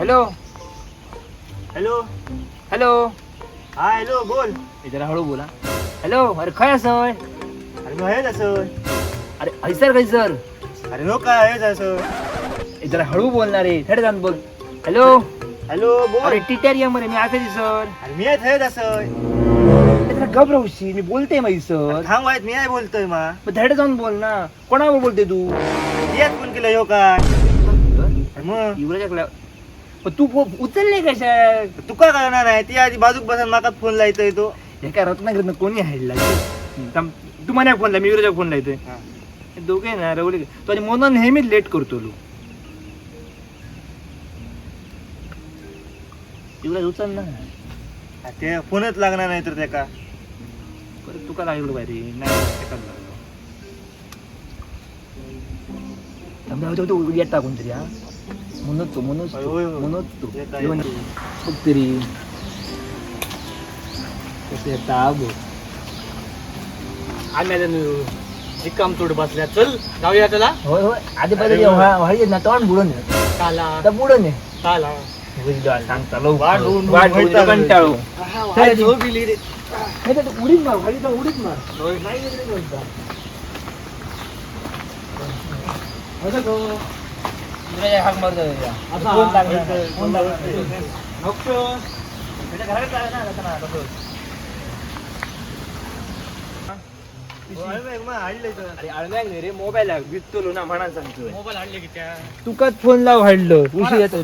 Hello. Hello. Hello. हा hello, बोल. ए, जरा हळू बोला. हॅलो, अरे खय असं? अरे मी हेच असं. अरे हैसर खैसर? अरे नो काय हेच असं. ए, जरा हळू बोलणार रे, थेट जाऊन बोल. हॅलो. हॅलो, बोल. अरे टिटेरियम रे, मी आता सर. अरे मी हेच असं. जरा गप राहूशी, मी बोलते माई सर. थांब आहेत, मी आहे बोलतोय मा. मग धड जाऊन बोल ना. कोणावर बोलते तू? याच फोन केलं ह्यो काय मग. युवराज, तू उचलले कशा? तुका कळणार नाही, ती आधी बाजूक बसून माका फोन लायतोय तो. हे काय रत्नागिरीत कोणी हाडला? थांब, तू मन्याक फोन लाय, मी युवराजा फोन लायतोय. हा. हे दोघे ना रवले तो आणि मोना नेहमीच लेट करतो. तू युवराज उचल ना. अरे ते फोनच लागणार नाही तर त्याका. परत तुका लागलो बाई रे. नाही, त्याकाच लागलो. थांब, थांब, थांब, थांब, येता कोणतरी. हा मनोज तो, मनोज होय, तो, होय, होय. मनोज तो. येता, येऊन येता. बघ तरी कसं येता बघ. आम्ही आता रिकाम तोड बसल्या, चल जाऊया त्याला. होय होय, आधी अरे पहिले होय. व्हायचे ना तोंड बुडून ये. काला. आता बुडून ये. काला. सांगता लवकर. वाट बघून वाट बघून वैताग आला. कंटाळू. चल. झोप इली रे. नाही तर उडीत मार, व्हायची तर उडीत मार. नाही वेगळी बोलता. इंद्राच्या हाक मारतो त्याच्या. असा. फोन लागणार नाही, फोन लागणार नाही. अक्षय. त्याच्या घराकडे चालला ना, आता ना, तसंच. हाडलंय तर. अरे आळम्याक नाही रे, मोबाईल विकतलो ना म्हणा सांगतोय. मोबाईल आणले की त्या. तुकाच फोन लाव हाडलं उशीर येतो.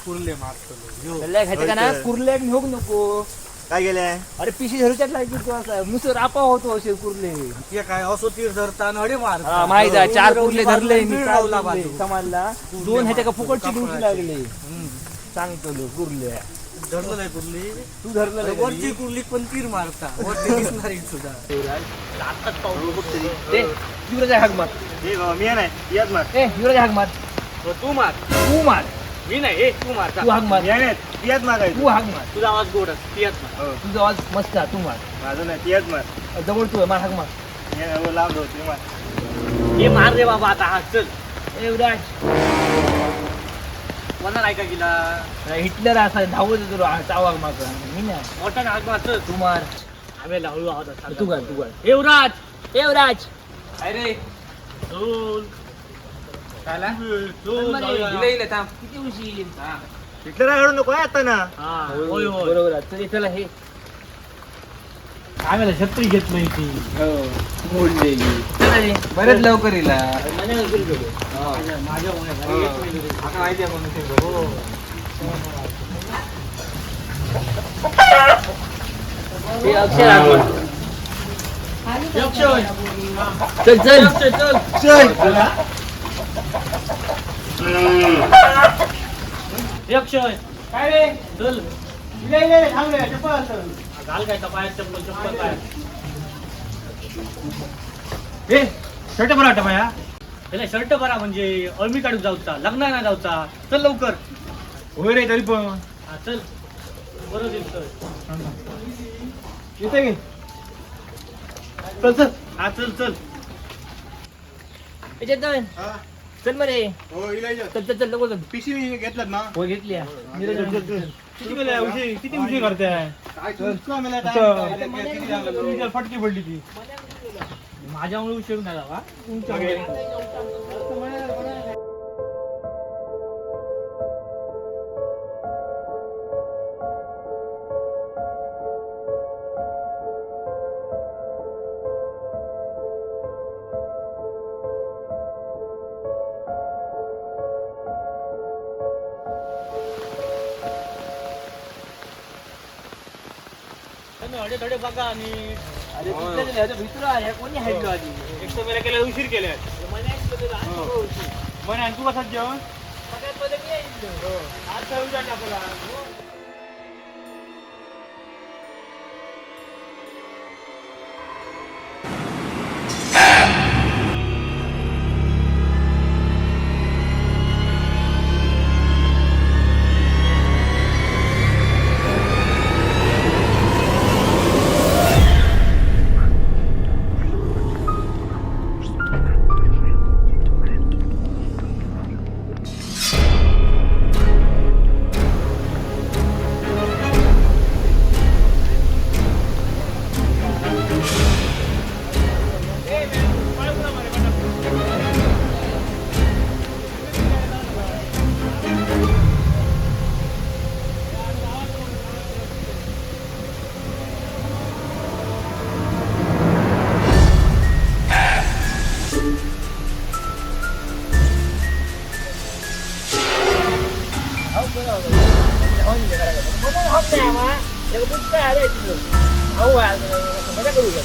कुर्ले मारतो ह्यो. खायचं का ना कुर्ल्याक नेऊक नको. काय गेलंय? अरे पिशी धरूच्यात लागली तू असा मुसर आपा होतो असे कुर्ले. ते काय असो तीर धरता आणि अडे मारता. हा, माहित आहे, चार कुर्ले धरले मी चार रावला कुर्ले बाजू. समाजला दोन ह्याच्या का फुकटची डुबकी लागली. हम्म. सांगतो लो कुर्ले. धरलं नाही कुर्ली. तू धरलं नाही वरची कधी? कुर्ली पण तीर मारता, वरती दिसणारी सुद्धा. आताच पाऊस. ते युवराजा हाक मार. हे बाबा, मी नाही, याच मार. ए युवराजा हाक मार. तू मार. तू मार. मी नाही, ए तू मार जा. तू हाक मार. मी नाही, याच मागायचं. तू हाक मार. तुझा आवाज गोड असतो, तीच मार. हो. तुझा आवाज मस्त आहे, तू मार. माझं नाही, याच मार. जवळ तू आहे, मार हाक मार. हे हो, लांब राहू, तू मार. हे मार रे बाबा आता, हा चल. ए युवराज. कोणाला ऐका गेला? हिटलर असा धावत होतो चावाक माका मी नाही. मोठा हाक मार चल. तू मार. आम्ही हळू आवाज असतो. तू कर, तू कर. ए युवराज. ए युवराज. अरे चल. काला? चल जाऊया. किती उशीर? हिटलर काढू नको हे आता ना. हा, होय होय. बरोबर आहे. चल चला हे. आम्हाला छत्री घेतली ती. मोडलेली. चला रे. बरेच लवकर इला. माझ्या माहिती आहे म्हणून ते बरोबर. हे अक्षर आठवण. चल चल. चल. अक्षय. काय रे? चल. इले, इले, थांब रे, चप्पल असेल. घाल काय पायात चप्पल, चप्पल पायात. ए शर्ट बरा वाटतं माया. त्याला शर्ट बरा म्हणजे अळमी काढून जाऊचा, लग्न नाही जाऊचा. चल लवकर. होय रे, तरी पण. हा चल, बरं दिसतोय. येते की चल चल. हा चल चल. ए, चेतन. चल मरे. हो, इले, इले. चल चल चल लवकर चल. पिशी घेतलात ना? हो घेतली आहे. किती वेळा उशीर, किती उशीर करते? फटकी पडली ती. माझ्यामुळे उशीर झाला का तुमच्यामुळे? तुम्ही अडे थोडे बघा आणि अरे कुठल्या तरी ह्याच्या भितर आहे, ह्या कोणी हाडलं आधी? एक तर मेरा केला उशीर केलाय. मन आणि तू कसा जेवण? सगळ्यात पहिले मी आणलं. आज काय उजाड टाकला. अरे अहो मजा करूया.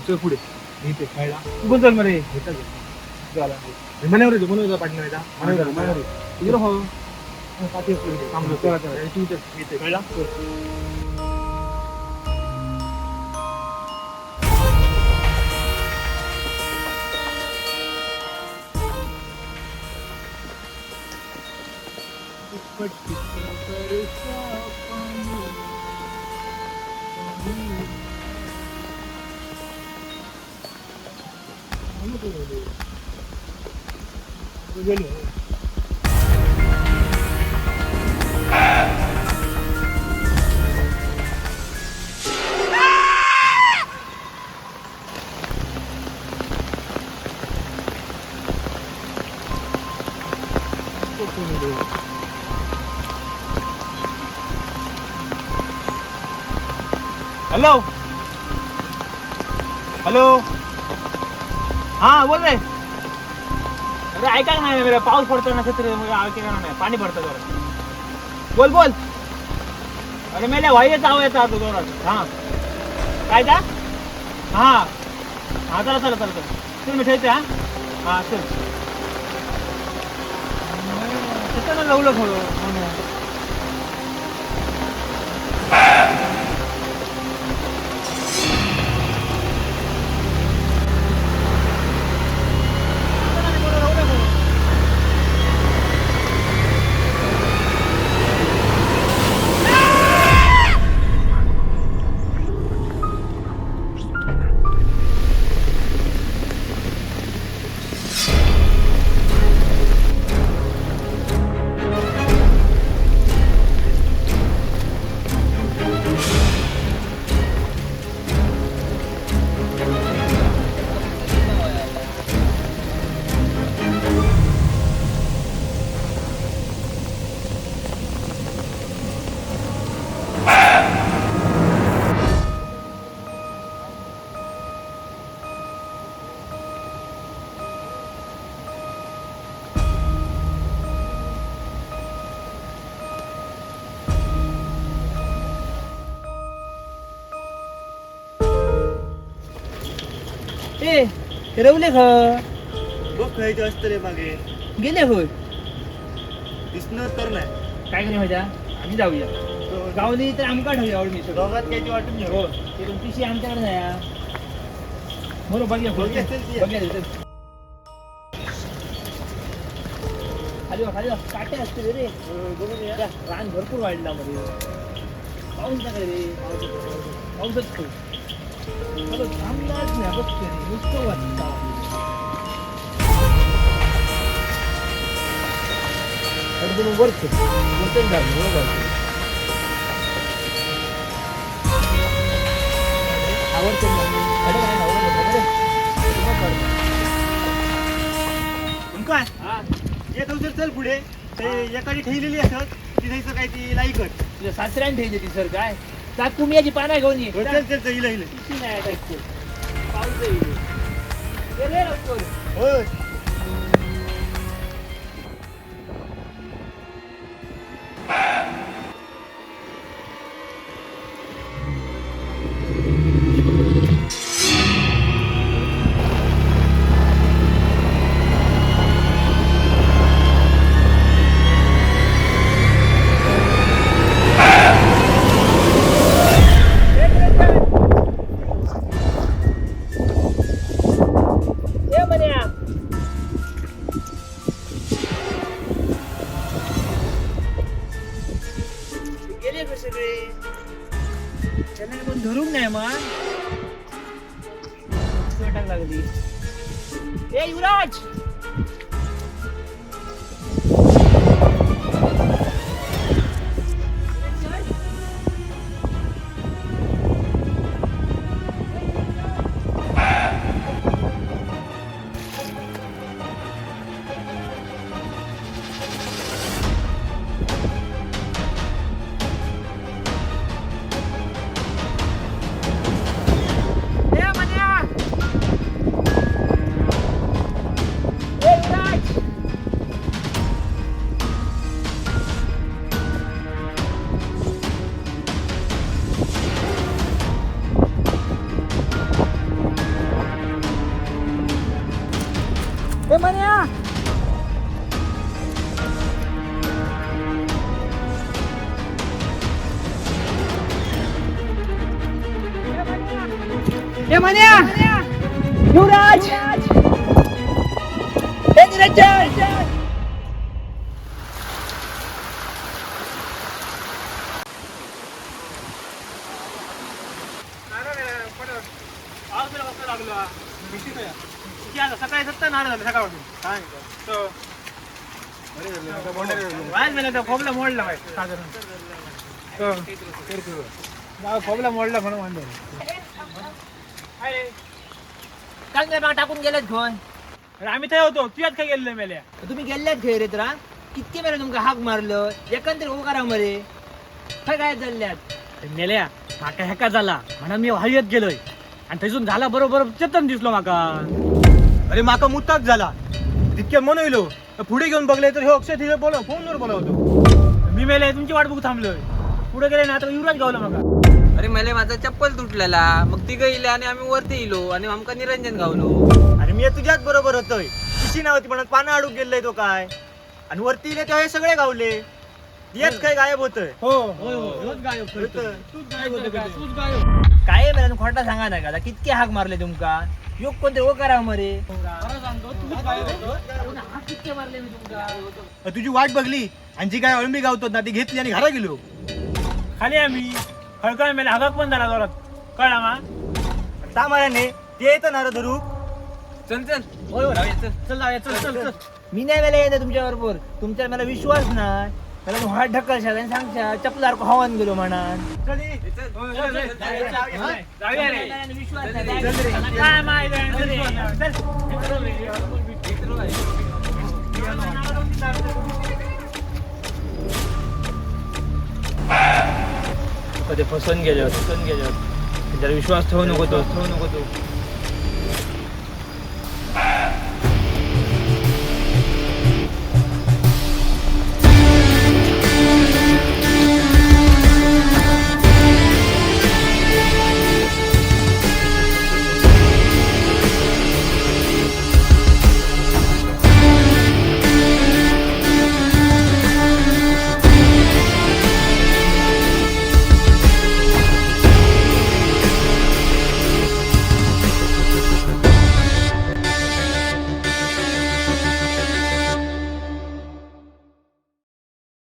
चल पुढे इथे कळला तू पण चल मरे मनावर येतो पाटणा मनावर हो कळला. हॅलो हॅलो, हा बोल रे. अरे ऐका नाही मेरा, पाऊस पडतो ना छत्री ऐका नाही, पाणी पडतं जोरात. बोल बोल. अरे मेल्या व्हायचा आवाज येतो आता जोरात. हा काय का, हा हा चला चला चला चला चल मी ठेवते. हा हा चल. त्याच्यानं लावलं थोडं म्हणून. ए रवले ख. बघ खायचे असतं रे मागे. गेले होय. दिसणं तर नाही. काय करूया माहिती आहे? आम्ही जाऊया, गावली तर आमका ठेवूया आवड मी सगळं. दोघात कायची वाटून घेऊ. हो ते पण पिशी आमच्याकडे नाही हा. बरोबर बघूया. बघूया, चल ती. बघूया चल. खाली खाली काटे असतील रे. त्या रान भरपूर वाढला मध्ये. पाऊस नका रे, पाऊसच खूप. थांबलाच नाही बघ, नुसतं वाटतं. वरच वरच झालं बरोबर. आवडतं. काय ये चल चल पुढे, ते एकाने ठेवलेली असत ती जायचं काय ती लाईकट. तुझ्या सासऱ्याने ठेवली ती सर काय जा तुम्ही याची पाना घेऊन ये. चल चल चल इला इला. किती नाही ऐकतो. पाऊस येईल. ये रे लवकर. होय. ये म्हण्या. गेले का सगळे? त्यांना कोण धरूक नाही मग वाटायला लागली. ए युवराज, ए म्हण्या, ए युवराज. ए म्हण्या, ए म्हण्या, युवराज, ए निरंजन. पाऊस बिला कसं लागलो हा? किती आला? सकाळी सत्ता नारळ झालं सकाळपासून. तो. वायाच मेला तो, खोबला मोडला बाई, साधारण. तो. गाव खोबला मोडला म्हणून वांदो. अरे, काय काय टाकून गेल्यात घेऊन? अरे आम्ही थंय होतो, तुझ्यात काय गेलेलो मेल्या. तुम्ही गेल्यात खेळ रे तर कितके मेले तुमका हाक मारलं एकंदर उभं मरे काय काय चालल्यात? मेल्या माका हेका झाला म्हणून मी हयत गेलोय आणि थंयसून झाला बरोबर चेतन दिसलो माका. अरे माका मुताक झाला तितक्या मनवलो, पुढे घेऊन बघले तर हे अक्षय तिथे बोलव फोनवर बोलावतो. मी मेले तुमची वाट बघू थांबलोय, पुढे गेले ना तर युवराज गावला माका. अरे मेले माझा चप्पल तुटलेला, मग तिघ इले आणि आम्ही वरती इलो आणि आमका निरंजन गावलो. अरे मी तुझ्याच बरोबर होतोय, पिशी नाव होती पण पानं अडूक गेलोय तो काय आणि वरती इले तेव्हा हे सगळे गावले, याच काय गायब होतोय. हो होय होय, ह्योच गायब होतं. तूच गायब होतो का? तूच गायब. काय मेला खोटा सांगा ना का कितके हाक मारले तुमका योग कोणते ओ करा मरे. खरं सांगतो तूच गायब होतो. हाक कितके मारले मी तुमका? तुझी वाट बघली आणि जी काय अळंबी गावतो ना ती घेतली आणि घरा गेलो. खाली आम्ही खळखळ मेले हगाक पण झाला जोरात कळला मा. सामान्याने ते येतं नारळ धरू. चल चल. होय होय, चल चल जाऊया, चल चल चल. मी नाही मेला येणार तुमच्या बरोबर, तुमच्यावर मला विश्वास नाही. मला तुम्ही हात ढकलशाल आणि सांगशाल चपलार हवान गेलो म्हणान. चल ये. जाऊया रे. विश्वास नाही. काय माहिती आहे, चल. ते फसून गेले, फसून गेले. त्याला विश्वास ठेवू नको तो, ठेवू नको तो.